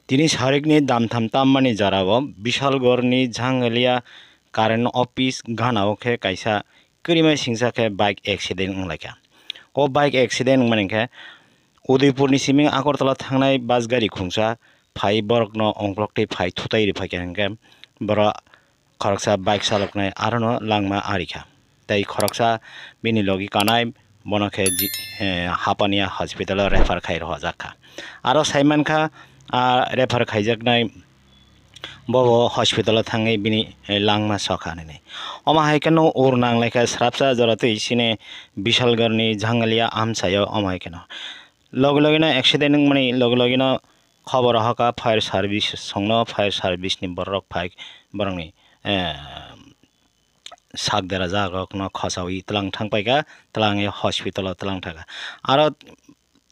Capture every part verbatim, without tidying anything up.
Tini sarikni damtham tammani jorao Bishalgarhni Jhangalia current office ganao khe kaisa kwrwima singsa khe bike accident wnglaikha. O bike accident wngmani khe Udaipurni simi Agartala thangnai bus gari khungsa phai borokno ongkloktwi phai thutai rwphaikha hwnkhe borok khoroksa bike chaloknai arono langma arikha. Tei khoroksa bini logi kanai bono khe ji-, eh, Hapania hospital o refer khai rohorjak kha. Aro saimankha, ah, refer khaijaknai bobo hospital o thangwi bini, eh, langma sokha hinwi. Omo hai kheno ur nanglaikha srapsa jora twi sini Bishalgarhni Jhangalia amchaio omo hai kheno. Logi logino accident wngmani logi logino khobor rohorkha fire service songno, fire service ni borok phai borokni, eh, sak derajak rokno khosaui tlang thang paikha, tlang hospital o tlang thangkha. Aro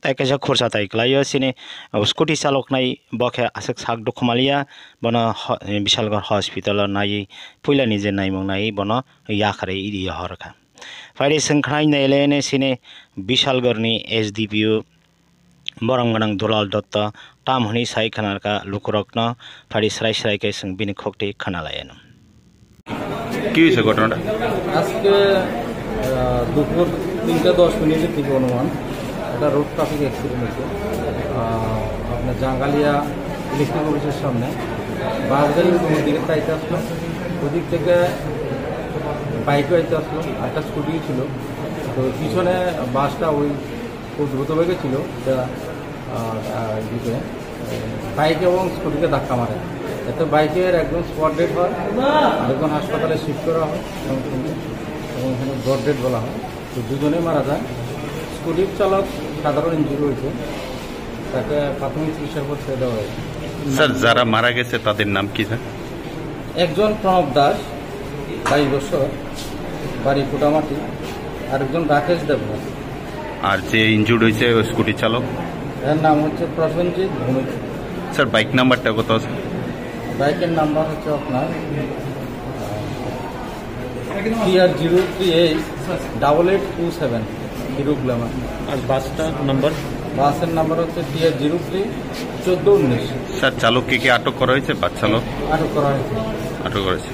tei kaisa khursa tai kwlaio sini scooty chaloknai bo khe aswk sak dukhumalia, bono ho-, Bishalgarh hospital o naiwi puilani je naimung naiwi bono yakarwi rihorkha. Phaidi swngkhnai nailene sini Bishalgarhni S D P O borok gwnang Dulal Dotto tam hwnwi sai khwnarkha lukurokno, phaidi srai srai khe chwng bini khukti khwnalaianw. কি হয়েছে ঘটনাটা? আজকে আহ, দুপুর তিনটা দশ মিনিটের দিকে অনুমান একটা রোড ট্রাফিক অ্যাক্সিডেন্ট হয়েছে। আহ, আপনার জাঙ্গালিয়া ইলেকট্রিক অফিসের সামনে বাস গাড়ি ওর দিকে চাইতে আসলো, ওদিক থেকে বাইকও আইতে আসলো, একটা স্কুটি ছিল। তো পিছনে বাসটা ওই খুব দ্রুত বেগে ছিল, যা, আহ, আহ, ইয়েতে, বাইক এবং স্কুটিকে ধাক্কা মারে। এতে বাইকের একজন স্পট ডেড হয়, আরেকজন হাসপাতালে শিফট করা হয় এবং, এবং এখানে ব্রড ডেড বলা হয়। তো দুজনেই মারা যায়। স্কুটির চালক সাধারণ ইনজুরি হয়েছে, তাকে প্রাথমিক চিকিৎসার পর ছেড়ে দেওয়া হয়েছে। স্যার, যারা মারা গেছে তাদের নাম কি, স্যার? একজন প্রণব দাস, বাইশ বছর, বাড়ি কুটামাটি, আরেকজন রাকেশ দেবনাথ। আর যে ইনজুর্ড হয়েছে ওই স্কুটি চালক? এর নাম হচ্ছে প্রসেনজিৎ ভৌমিক। স্যার, বাইক নাম্বারটা কত আছে? বাইকের নাম্বার হচ্ছে আপনার T R zero three eight double eight two seven, hero glamour. আর বাসটার নাম্বার? বাসের নাম্বার হচ্ছে T R zero three চোদ্দ উনিশ। স্যার, চালককে কি আটক করা হয়েছে? বাস চালক আটক করা হয়েছে। আটক করা হয়েছে।